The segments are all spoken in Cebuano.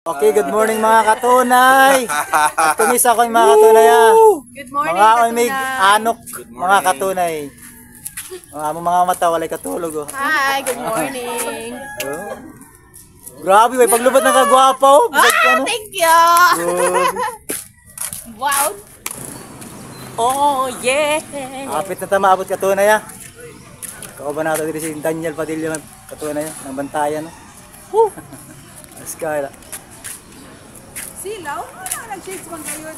Okay, good morning, mga katunay. At kumisa ko yung mga katunay ah. Good morning, Mga oy may katunay. anok, mga katunay. Mga among mga mata walay katulog oh. Hi, good morning. Oh. Grabe, may paglubad ng kagwapo oh. Bisag ka, no? Thank you. Grabe. Wow. Oh, yeah. Apit na ta maabot, katunay ah. Kauban nato diri si Daniel Padilla, katunay ah, ng bantayan. No? Woo! Let's go. Silaw? Wala, nag-shades man kayo.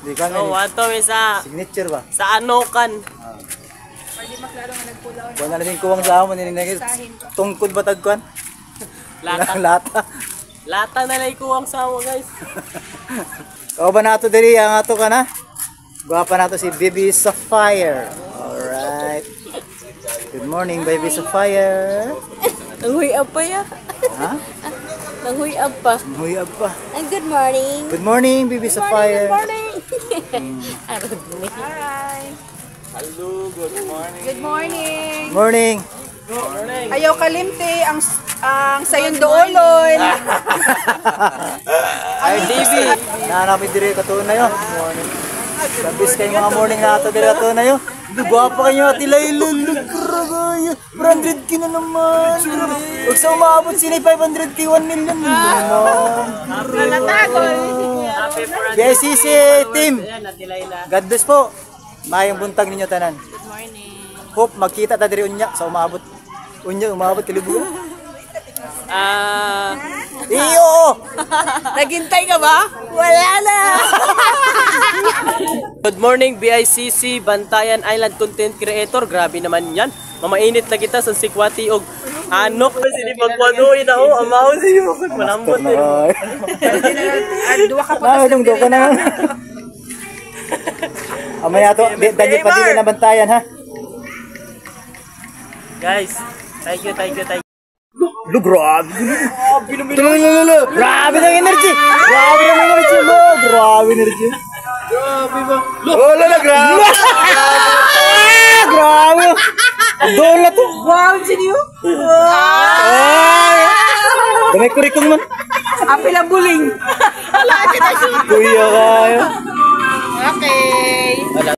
Di ka Oh, man. ato mi sa Signature ba? sa Anokan. Pwede maklaro nga nagpulaw. Buwan na lang kuwang sa amon ni tungkod ba tagkuan? Lata. Lata. Lata na lang kuwang sawa, guys. Kauban nato diri ang ato ka na. Gwapa nato si Baby Sapphire. Alright. Good morning, Baby Sapphire. Nanghuy-up pa ya. Ha? Nanghuy-up pa. Huyab pa. And good morning. Good morning, Baby Sapphire. Good morning. Arod ni. Hi. Hello, good morning. Good morning. Morning. Ayaw kalimte ang sayon doolon. Ay, DB. Nahanapin diri katunay oh. Good morning. Sabis kay mga morning na ato diri katunay oh. Gwapa kayo, Ate Layla. Lugragay. 400K na naman. Huwag sa umabot sila 500K, 1 million na naman. Happy for BICC team. Ayan, Ate Layla. God bless po. Mayong buntag ninyo tanan. Good morning. Hope magkita ta diri unya sa umabot. Unya umabot kalibugan. Ah, Iyo. Naghintay ka ba? Wala na. Good morning, BICC Bantayan Island Content Creator. Grabe naman 'yan. Mamainit na kita sa sikwati og anok. Sini pagpanuin na oh, amaw siyo manambot. Na ay. Ang duwa ka po. Na dong do ka na. Amay ato, Daniel Padilla na bantayan ha. Guys, thank you, thank you, thank you. Lo, grabe. Lo, lo, lo, lo. Grabe ng energy. Grabe ng energy mo. Grabe energy. Grabe ba? Oh, lala, grabe. Ah, grabe. Doon na to. Wow, sino? Ay. Damay kurikong man. Apil ang buling. Kuya kayo. Okay.